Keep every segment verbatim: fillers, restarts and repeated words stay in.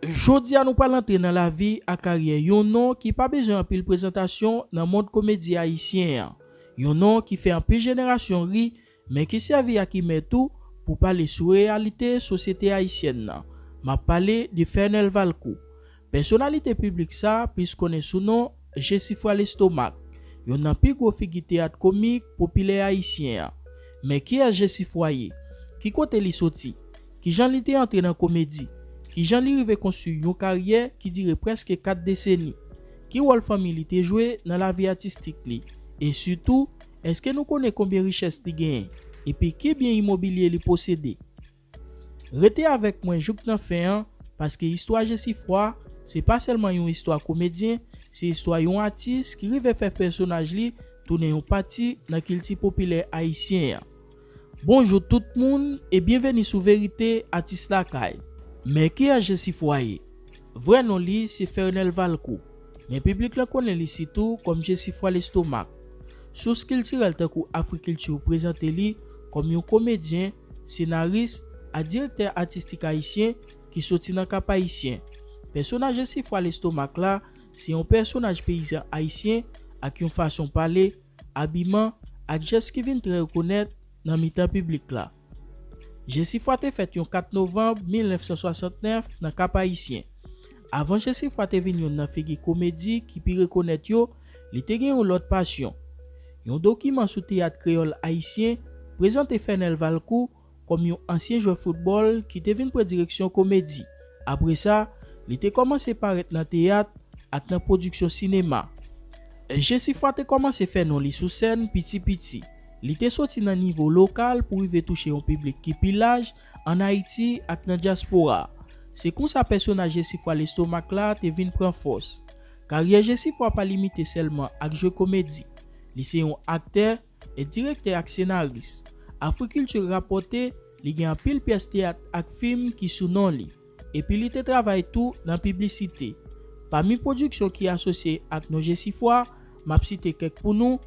Jodi a nou pral antre nan lavi ak karyè yon non ki pa bezwen anpil prezantasyon nan mond komedi ayisyen an. Yon non ki fè anpil jenerasyon ri, men ki sèvi ak imè tou pou pale sou reyalite sosyete ayisyèn nan. M ap pale de Fernel Valcourt. Pèsonalite piblik sa a plis konnen sou non Jesifwa Lestomak, youn nan pi gwo figi teyat komik popilè ayisyen an. Men kiyès Jesifwa ye? Ki kote li soti? Kijan li te antre nan komedi? Kijan li rive konstwi yon karyè ki dire prèske kat deseni? Ki wòl fanmi li te jwe nan lavi atistik li? E sitou, èske nou konnen konbyen richès li genyen? Epi ki byen imobilye li posede? Rete avèk mwen jouk nan fen an, paske istwa Jesifwa se pa sèlman yon istwa komedyen, se istwa yon atis ki rive fè pèsonaj li tounen yon pati nan kilti popilè ayisyen an. Bonjou tout moun e byenveni sou Verite Atis Lakay. Men kiyès Jesifwa ye? Vrè non li se Fernel Valcourt, men piblik lan konnen li sitou kòm Jesifwa Lestomak. Sous kiltirèl tankou Afrikilti prezante li kòm yon komedyen, senaris, ak direktè atistik ayisyen ki soti nan Kap Ayisyen. Pèsonaj Jesifwa Lestomak la se yon pèsonaj peyizan ayisyen ak yon fason pale, abiman, ak jès ki vin trè rekonèt nan mitan piblik la. Jesifwa te fèt yon kat novanm mil nèf san swasantnèf nan Kap Ayisyen. Avan Jesifwa te vin youn nan figi komedi ki pi rekonèt yo, li te gen yon lòt pasyon. Yon dokiman sou teyat kreyòl ayisyen prezante Fernel Valcourt kòm yon ansyen jwè foutbòl ki te vin pran direksyon komedi. Apre sa, li te kòmanse parèt nan teyat ak nan pwodiksyon sinema. Jesifwa te kòmanse fè non li sou sèn piti piti. Li te soti nan nivo lokal pou rive touche yon piblik ki pi laj ann Ayiti ak nan dyaspora. Se konsa pèsonaj Jesifwa Lestomak la te vin pran fòs. Karyè Jesifwa pa limite sèlman ak jwe komedi. Li se yon aktè, e direktè ak senaris. Afrikilti rapòte li gen anpil pyès teyat ak fim ki sou non li. Epi li te travay tou nan piblisite. Pami pwodiksyon ki asosye ak non Jesifwa, m ap site kèk pou nou: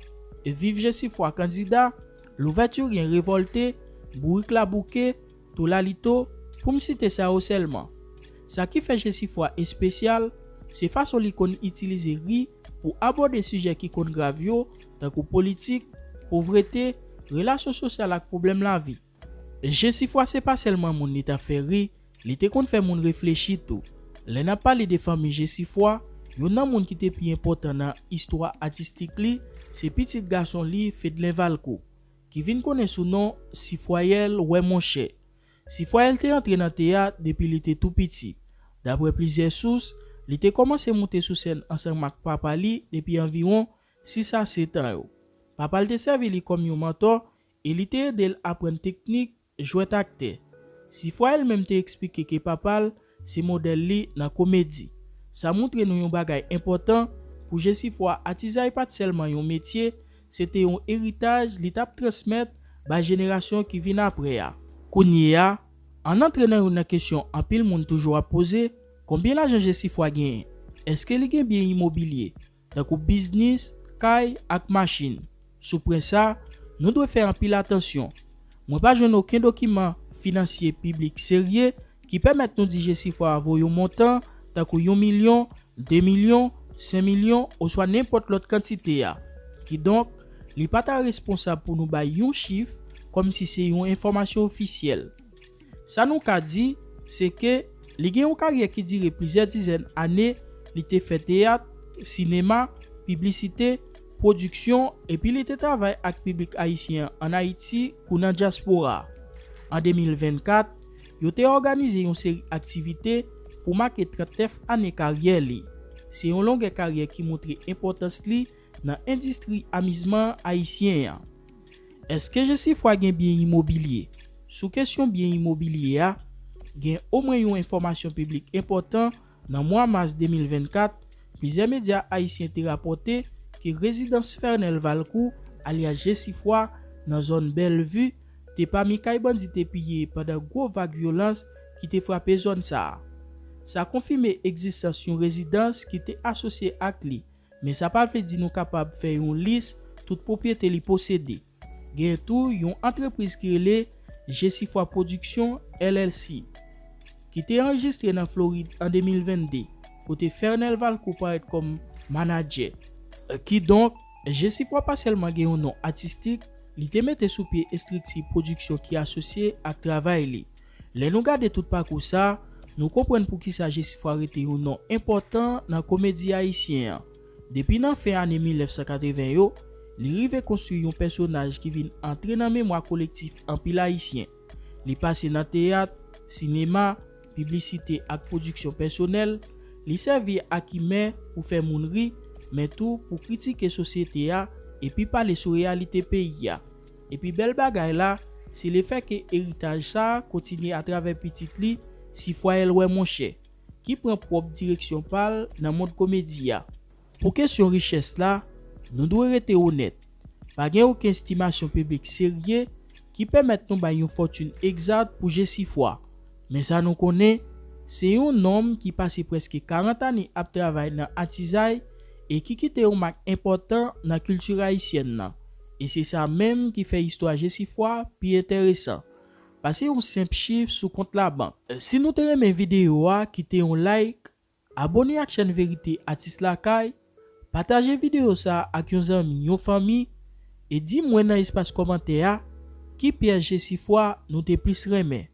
Viv Jesifwa Kandida, Louvètiryen Revòlte, Bourik Labouke, Tolalito, pou m site sa yo sèlman. Sa ki fè Jesifwa espesyal, se fason li konn itilize ri pou abòde sijè ki konn grav yo, tankou politik, povrete, relasyon sosyal ak pwoblèm lavi. Jesifwa se pa sèlman moun li t ap fè ri, li te konn fè moun reflechi tou. Lè n ap pale de fanmi Jesifwa, youn nan moun ki te pi enpòtan nan istwa atistik li, se pitit gason li, Fedlen Valcourt, ki vin konnen sou non Sifwayèl Wè Monchè. Sifwayèl te antre nan teyat depi li te tou piti. Daprè plizyè sous, li te kòmanse monte sou sèn ansanm ak papa li depi anviwon sis a sèt an yo. Papa l te sèvi li kòm yon mantò e li te ede l aprann teknik jwèt aktè. Sifwayèl menm te eksplike ke papa l se modèl li nan komedi. Sa montre nou yon bagay enpòtan, pou Jesifwa, atizay pa t sèlman yon metye, se te yon eritaj li t ap transmèt bay jenerasyon ki vin apre a. Kounye a, ann antre nan youn nan kesyon anpil moun toujou ap poze: konbyen lajan Jesifwa genyen? Èske li gen byen imobilye, tankou biznis, kay ak machin? Sou pwen sa, nou dwe fè anpil atansyon. Mwen pa jwenn okenn dokiman finansye piblik serye ki pèmèt nou di Jesifwa voye yon montan tankou yon milyon, de milyon, senk milyon, oswa nenpòt lòt kantite a. Kidonk, li pa ta responsab pou nou bay yon chif kòmsi se yon enfòmasyon ofisyèl. Sa nou ka di, se ke li gen yon karyè ki dire plizyè dizèn ane, li te fè teyat, sinema, piblisite, pwodiksyon, epi li te travay ak piblik ayisyen an ann Ayiti kou nan dyaspora a. An de mil vennkat, yo te òganize yon seri aktivite pou make trannèf ane karyè li. Se yon longè karyè ki montre enpòtans li nan endistri amizman ayisyen an. Èske Jesifwa gen byen imobilye? Sou kesyon byen imobilye a, gen omwen yon enfòmasyon piblik enpòtan. Nan mwa mas de mil vennkat, plizyè medya ayisyen te rapòte ke rezidans Fernel Valcourt, alyas Jesifwa, nan zòn Bèlvi, te pami kay bandi te piye pandan gwo vag vyolans ki te frape zòn sa a. Sa konfime egzistans yon rezidans ki te asosye ak li, men sa pa vle di nou kapab fè yon lis tout pwopriyete li posede. Gen tou yon antrepriz ki rele Jesifwa Production L L C. ki te anrejistre nan Florid an de mil vennde, kote Fernel Valcourt parèt kòm manadjè. Kidonk, Jesifwa pa sèlman gen yon non atistik, li te mete sou pye estrikti pwodiksyon ki asosye ak travay li. Lè nou gade tout pakou sa, nou konprann poukisa Jesifwa rete yon non enpòtan nan komedi ayisyen an. Depi nan fen ane mil nèf san katreven yo, li rive konstwi yon pèsonaj ki vin antre nan memwa kolektif anpil Ayisyen. Li pase nan teyat, sinema, piblisite ak pwodiksyon pèsonèl, li sèvi ak imè pou fè moun ri, men tou pou kritike sosyete a epi pale sou reyalite peyi a. Epi bèl bagay la, se lefètke eritaj sa a kontinye atravè pitit li, Sifwa Elwè Monchè, ki pran pwòp direksyon pa l nan mond komedi a. Pou kesyon richès la, nou dwe rete onèt. Pa gen okenn estimasyon piblik serye ki pèmèt nou bay yon fòtin egzat pou Jesifwa. Men sa nou konnen, se yon nonm ki pase prèske karant ane ap travay nan atizay e ki kite yon mak enpòtan nan kilti ayisyèn nan. E se sa menm ki fè istwa Jesifwa pi enteresan. Pase yon senp chif sou kont labank. Si nou te renmen videyo a, kite yon like, abòne ak chèn Verite Atis Lakay, pataje videyo sa a ak yon zanmi, yon fanmi, e di mwen nan espas kòmantè a ki pyès Jesifwa nou te plis renmen.